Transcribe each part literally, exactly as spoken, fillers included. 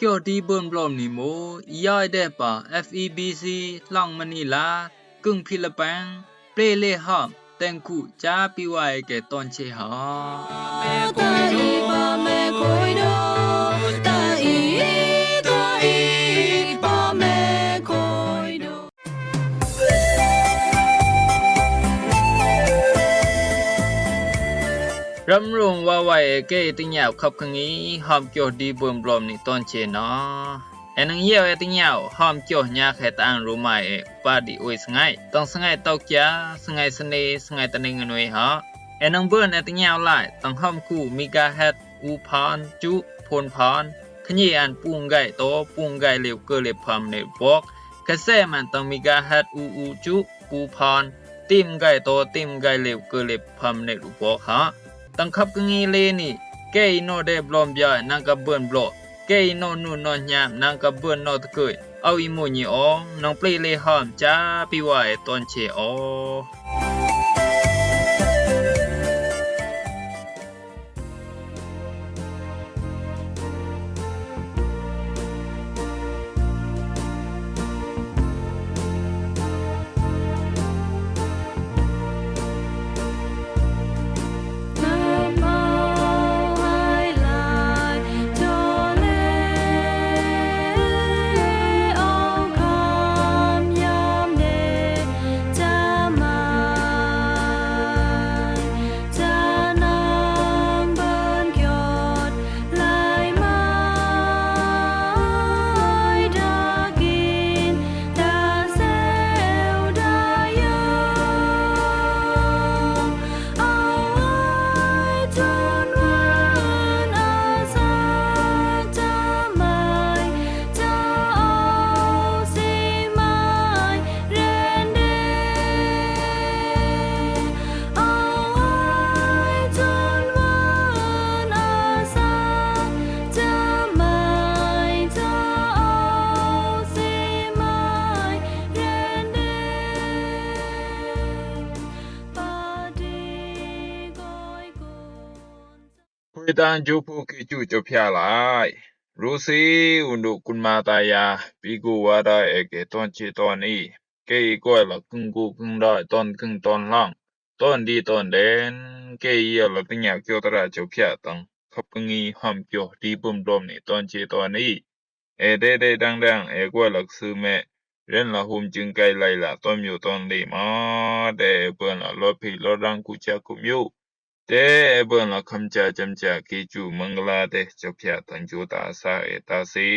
Kyo di bơ̆n blom ni mo, i yoi deh pa F E B C, Lăng Manila, kưng Philippines, ple le hom, teng ku, cha pi wai ke ton che ha. Ram rung wa wai e ke i teng yau khap keng i, hom kyo di bơ̆n blom ni ton che na. E nang yau e teng yau, hom kyo nya khe ta ang ru mai e, pa di ui sngai. Tang sngai tau kia, sngai sene, sngai ta ning nui ha. E nang bơ̆n e teng yau lai, tang hom ku megahertz u phan, chu, phun phan. Khnyi an pung gai to, pung gai liu kơ liu pham ne bok. Khe se man tang megahertz u u chu, u phan. Tim gai to, tim gai liu kơ liu pham ne bok ha. Tang khap keng i le ni, ke i no de blom bia, nang ka bơ̆n blo. Ke i no nu no nyam, nang ka bơ̆n no tkui. Au i mo nyi o, nang ple le hom, cha pi wai e ton che o. Khuitang ju pu ki ju cho phia lai. Ru si u nu kun ma ta ya, pi gu wa da e ke ton che ton i. Ke i koi la kưng gu kưng dai ton kưng ton lang. Ton di ton den, ke i ya la teng yau kyo ta ra cho phia tang. Khap keng i hom kyo di bơ̆n blom ni ton che ton i. E de de dang dang, e koi la ksư me. Ren la hum jing kai lai la ton yu ton le ma. De e bơ̆n la lo pi lo dang ku cha kum yu. Te e bơ̆n la kham cha cham cha ki chu mangla te cho phia tang ju ta sa e ta si.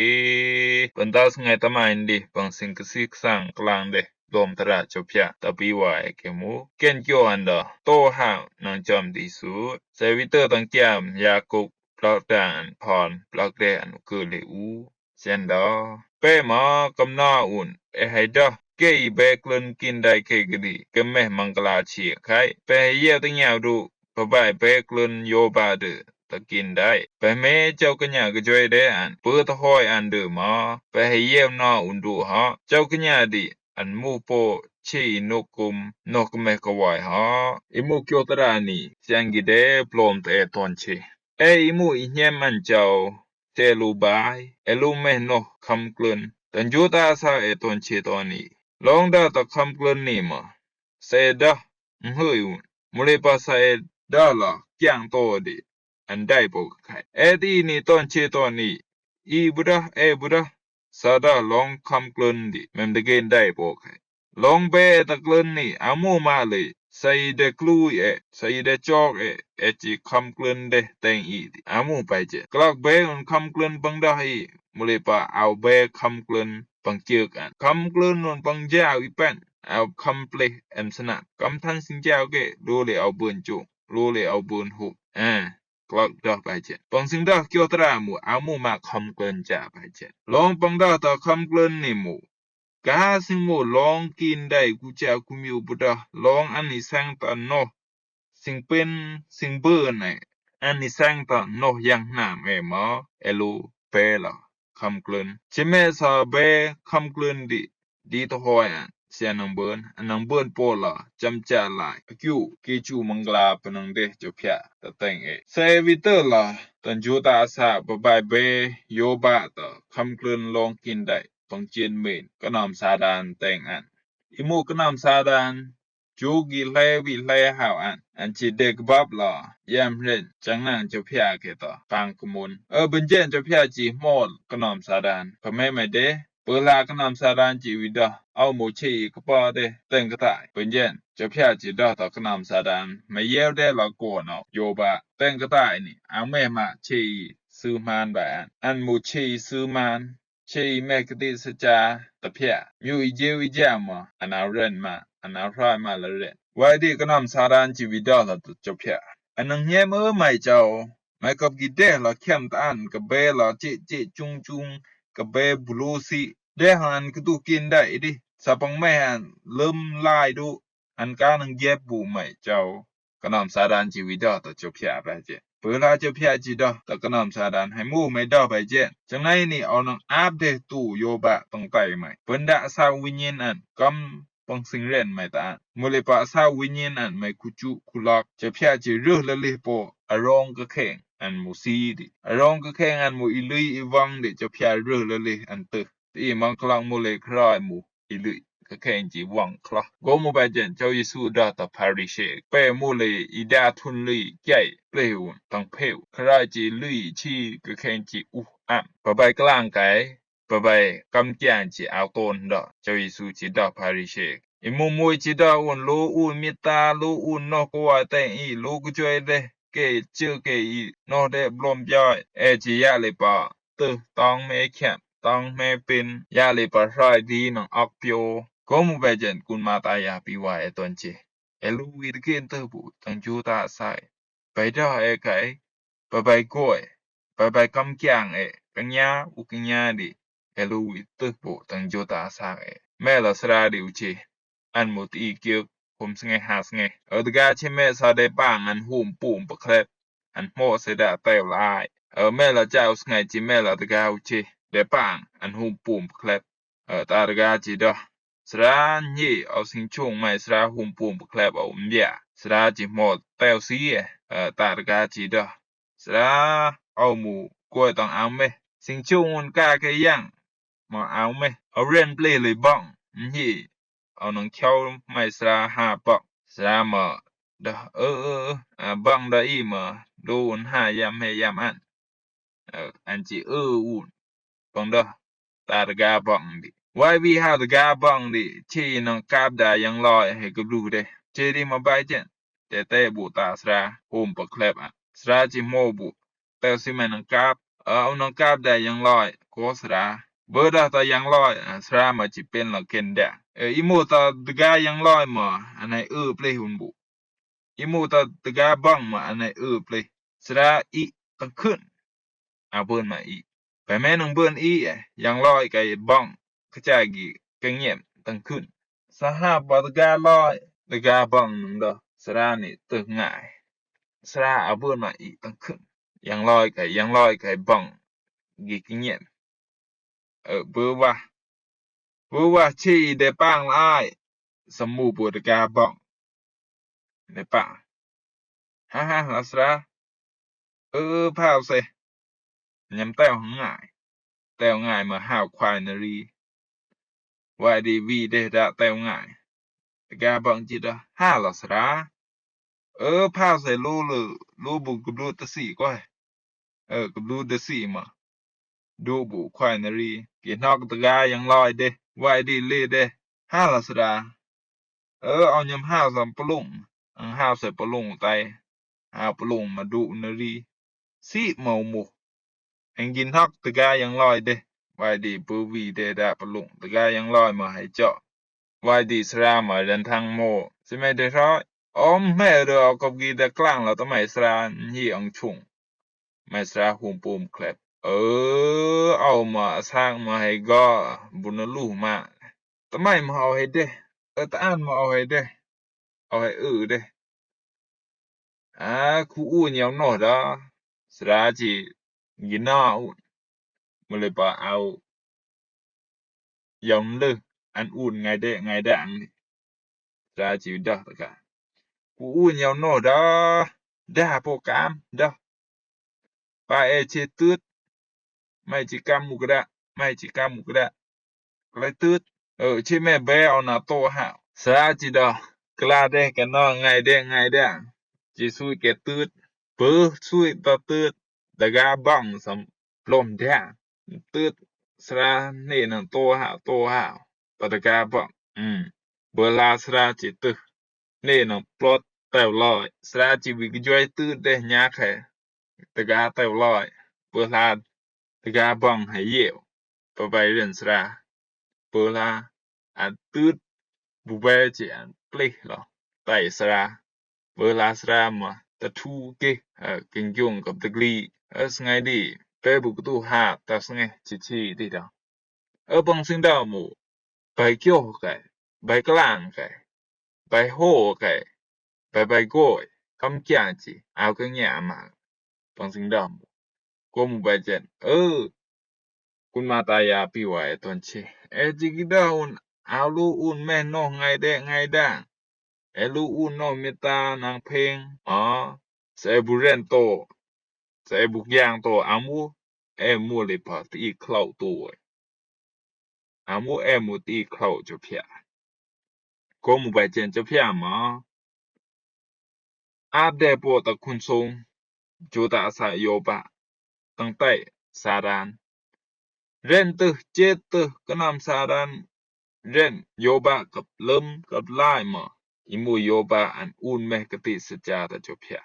Bơ̆n ta sngai ta mai ndi, bang sing ksik sang klang de, dom ta ra cho phia, ta pi wai ke mu. Ken kyo an da, to ha, nang cham di su. Se wi tơ tang kiam, ya kuk, plak dan, pon, plak de an kơ le u. Sen da. Pe ma kam na un, e hai da. Ke i be klun kin dai ke gidi, ke meh mangla chi khai. Pe hai ye teng yau du, pe bai be klun yo ba de, ta kin dai. Pe me chau kenya ke joi de an, pe ta hoi an de ma. Pe hai ye na un du ha. Chau kenya di, an mu po, chi i nuk kum, nok meh ka wai ha. I mu kyo ta ra ni, siang gi de, plom te ton chi. E i mu i nyem an chau. Te lu bai, e lu meh noh kham klun. Tan ju ta sa e ton che ton i. Long da ta kham klun ni ma. Se da, mhư i un. Mu le pa sa e da la, kiang to di. An dai po khai. E ti ni ton che ton i. I bu da, e bu da. Sa da long kham klun di. Mem de gen dai po khai. Long be e ta klun ni, a mu ma le, sa i de klui e, sa i de chok e, e chi kham klun de teng i di. A mu pai che. Klak be un kham klun pang dah i, mu le pa au be kham klun pang chik an. Kham klun un pang jau i pen, au kham ple em sna. Kham than sing jau ke, lu le au bun chung, lu le au bun hup. Eh, klak dah pai che. Pang sing dah kyo tra mu, a mu ma kham klun cha pai che. Long pang dah ta kham klun ni mu. Ka sing mo long kin dai ku cha ku miu bu dah long an ni sang ta noh. Sing pen, sing bơ nai. An ni sang ta noh yang nam e ma, e lu, be la, kham klun. Chi me sa be, kham klun di, di to hoi an. sia nang bơn, a nang bơn pô la, cham cha lai, a kiu, ki chu mangla pa nang de, cho pia, ta teng e. Sa e vi tơ la, tan ju ta sa, ba bai be, yo ba ta, kham klơn long kin dai, tong chien men, ka nam Sadan teng an. I mu ka nam Sadan, chu gi hle wi hle hao an, an chi dek bap la, yam hren, chang nang cho pia ke ta, pang kumun. Ơ, ben jen cho pia chi mol, ka nam Sadan, pa me me de, Pơ la ka nam Sadan chi wi da, au mu chi i ka pa de, teng ka tai. Pơ jen, cho pia chi da ta ka nam Sadan, ma yeu de la ko no, yo ba, teng ka tai ni, ang me ma chi i su man ba an. An mu chi i su man, chi i me ka di sa cha, ta pia. Myu i jeu i jam ma, an au ren ma, an au rai ma la ren. Wai di ka nam Sadan chi wi da la ta cho pia. An nang nye mơ mai chao. Mai kop gi deh la kiam ta an, ka be la che che chung chung, ka be bulu si. Deh an ka tu kin dai di. Sa pang mai an lum lai du. An ka nang jep bu mai chao. Ka nam Sadan chi wi da ta cho pia ba je. Pơ la cho pia chi da ta ka nam Sadan hai mu mai da ba je. Chang nai ni au nang ap deh tu yo ba tong tai mai. Pơ da sa wi nyin an kam pang sing ren mai ta an. Mu le pa sa wi nyin an mai ku chu ku lak. Cho pia chi rơ la le po. A rong ka keng an mu si di. A rong ka keng an mu i lui i wang di cho pia rơ la le an tơ. Ti mang klang mu le krai mu i lui ka keng chi wang kla. Go mu ba jen chao Yesu da ta Pharisee. Pe mu le i da thun lui kiai ple un tang peu. Krai chi lui chi ka keng chi u an. Pa bai klang kai. Ba bai kam kiang chi au ton da, chao Yesu chi da Pharisee. I mu mui chi da un lu un mita, lu un no ko wa teng i, lu ku choi de, ke chơ ke i, no de blom joi, e chi ya le pa, tơ, tong me kiam, tong me pin, ya le pa rai di nang ak pio. Ko mu ba jen kun ma ta ya pi wa e ton chi. E lu wi de kin tơ bu, tang ju ta sai. Bai da e kai, ba bai goi, ba bai kam kiang e, kang ya, u kang ya di, e lu wi tơ bu tang ju ta sa e. Me la sra di u chi, an mu ti kiuk, hum snge ha snge. Ơ dga chi me sa de pang an hum pum pa khlep, an mo se da teo lai. Ơ me la cha u snge chi me la dga u chi, de pang an hum pum pa khlep. Ơ ta dga chi da. Sra nyi au sing chung mai sra hum pum pa khlep au mbia. Sra chi mo teo si e. Ơ ta dga chi da. Sra au mu koi tang au me. Sing chung un ka ke yang. Ma au me. Au ren ple le bang. Nyi. Au nang chao mai sra ha bang. Sra ma da. Ơ ơ ơ. A bang da i ma. Do un ha yam he yam an. Ơ, an chi ơ un. Bang da. Ta dga bang di. Wai wi ha dga bang di. Chi nang kap da yang loi he gablu de. Chi di ma bai jen. Te te bu ta sra. Hum pa khlep an. Sra chi mo bu. Te si me nang kap. Ơ, au nang kap da yang loi. Ko sra. Bơ da ta yang loi. A, sra ma chi pen la ken da. Ơ, i mo ta dga yang loi ma. An hai ơ ple hun bu. I mu ta dga bang ma anai ơ ple. Sra i tang khun. A bun ma i. Bai me nang bun i e. Yang loi kai bang. Ka cha gi ka ngiem tang khun. Sa ha ba dga loi. Dga bang nang da. Sra ni tơ ngai. Sra a bun ma i tang khun. Yang loi kai, yang loi kai bang. Gi ka ngiem. Ơ, bơ wa. Bơ wa chi de pang lai. Sa mu bơ dga bang. De pang. Ha ha la sra. Ơ, pao se. Nyam teo ngai. Teo ngai ma hao kwai na ri. Wai di wi de da teo ngai. Dga bang chi da. Ha la sra. Ơ, pao se lu lu, lu bu gublu ta si koi. Ơ, gublu da si ma. Du bu kwai na ri. Ki nok dga yang loi de. Wai di le de. Ha la sra. Ơ, au nyam hao sam plung. Ang hao se plung tai. Hao plung ma du na ri. Si mau mu. Ang gi nok dga yang loi de. Wai di bu wi de da plung. Dga yang loi ma hai cho. Wai di sra ma ren thang mo. Si me de roi. Om me de au kop gi de klang la ta mai sra nhi ang chung. Mai sra hum pum klep. Ơ, au ma sang ma hai go. Bu na lu ma. Ta mai ma au hai de. Ơ ta an ma au hai de. Au hai ơ de. A, ku u nyau noh da. Sra chi gi na u. Mu le pa au. Yong lư. an un ngai dek ngai dang ni. Sra ji døh tø ka. Ku un yau noh døh, døh po kam døh. Ba e che tut. Mai chi kam muk da, mai chi kam muk da. Klai tut. Ơ, che me be au na to ha. Sra ji døh. Kla dek ke noh ngai dek ngai dang. Ji sui ke tut. Bøh sui ta tut. Dega bang sam plom dang. Tut sra ne nang to ha, to ha. Pa dega bang. Hmm. Bøh la sra ji tut. Ne nang plot tau loi. Sra ji wi ke joi tut deh nyak he. Dega tau loi. Bøh la dega bang he yeu. Pa bai ren sra. Bøh la an tut bu bai ji an plih lo. Tai sra. Bøh la sra ma ta thu ke, ơ, king jung kap degli, ơ, sngai di, pe bu ku tu ha ta sngai chi chi di da. Ơ, bang sing da mu, bai kyo kai, bai klang kai, bai ho kai, bai bai goi, kam kiang chi, au ke nya ma. Bang sing da mu. Ko mu bai jen, ơ, Kun ma ta ya pi wa e ton che. E ji ki da un, a lu un me noh ngai dek ngai dang. E lu un noh me ta nang peng. A, se bu ren to. Se bu kiang to, a mu, e mu li pa ti klau to. A mu e mu ti klau jo pia. Ko mu bai chen jo pia ma. A de po ta kun song, ju ta sa yo ba, tang tai sa dan. Ren tøh, jet tøh, kanam sa dan, ren yo ba kap lem, kap lai ma, i mu yo ba an un meh kati sa ja ta jo pia.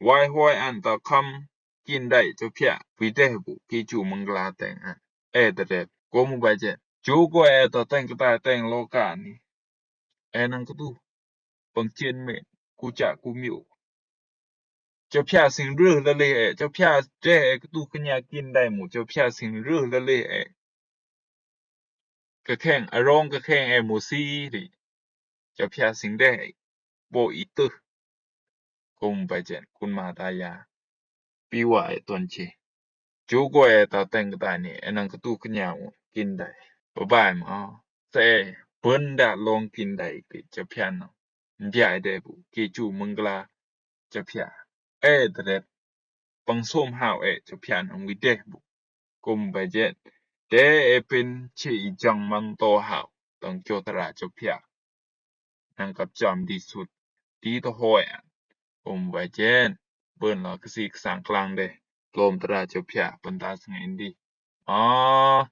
Wai hoi an ta kam, kin dai jo pia, wi deh bu, ki ju mangla teng an. E ta det, ko mu bai jen. Ju ko e ta teng kata teng lo ka ni. E nang katu. Pang chien me, ku cha ku miu. Cha pia sing røh la le e, cha pia de e katu kanya kin dai mu, cha pia sing røh la le e. Ka kheng, a rong ka kheng e mu si ri. Cha pia sing de e. Bo i tøh. Ko mu bai jen, kun ma ta ya. Pi wa e ton che. Ju ko e ta teng kata ni, e nang katu kanya u, kin dai. Bye bye ma. Se, bun da long kin dai ki cha pia no. Mbia e de bu, ki ju mangla cha pia. E dret. Pang som hao e cha pia no wi de bu. Ko mu bai jen. De e pen che i jang man to hao. Tang kyo tara cha pia. Nang kap jam di sut. Di to hoi an. Ko mu bai jen. Bun la kasi sang klang de. Lom tara cha pia. Bun ta sang indi. A,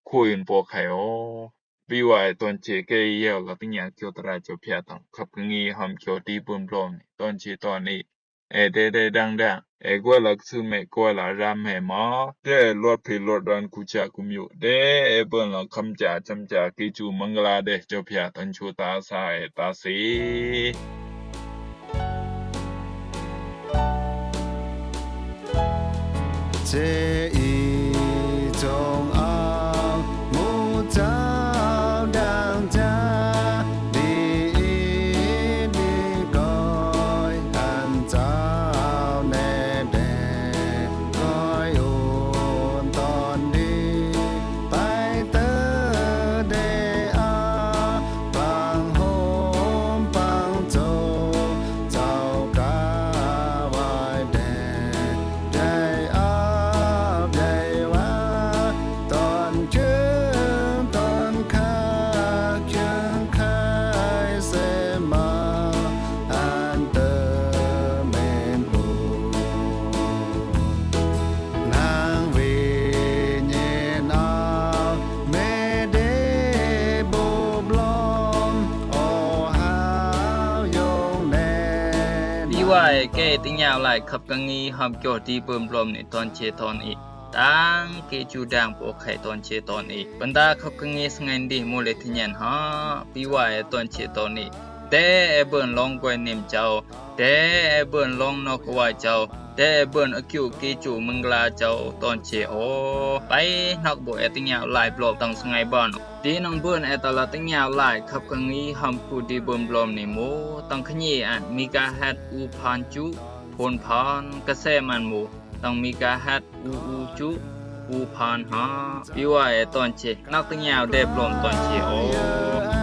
kuin po khai o. Pi wa e ton che ke yau la ting ya kyo tara cha pia tang. Kap ka ngi ham kyo di bun blom ni. Ton che ton i. E de de dang dang. E gua la su me gua la ram he ma. De lot pi lot dan ku cha ku miu. De e bun la kam cha cham cha ki ju mangla de cha pia tan chu ta sa e ta si. Che i chong a mu chao dang cha di i di koi an chao ne de koi un ton di tai tơ de a pang hom pang cho chao ka wai de. Jai ap jai wa, ton chum ton khak chum khai se ma, an tơ men u. Nang wi nyen a, me de bu blom, o hao yong nen. Pi wa e ke ting yau lai khap ka ngi ham kyo di bun blom ni ton che ton i. Tang ki ju dang po khai ton che ton i. Bun ta khap ka ngi sngai ndi mu le ti nyen ha. Pi wa e ton che ton i. De e bun long koi nim chao. De e bun long nok wa chao. De e bun a kyu ki ju mangla chao ton che o. Pai nok bu e ting yau lai blom tang sngai ban. Di nang bun e ta la ting yau lai khap ka ngi ham ku di bun blom ni mu. Tang ka nyi an megahertz u phan chu. Pon phan ka se man mu. Tang megahertz u u chu, Pu Phanha, bi wa e tɔnche, nak tǝng ya u de blom tɔnche o.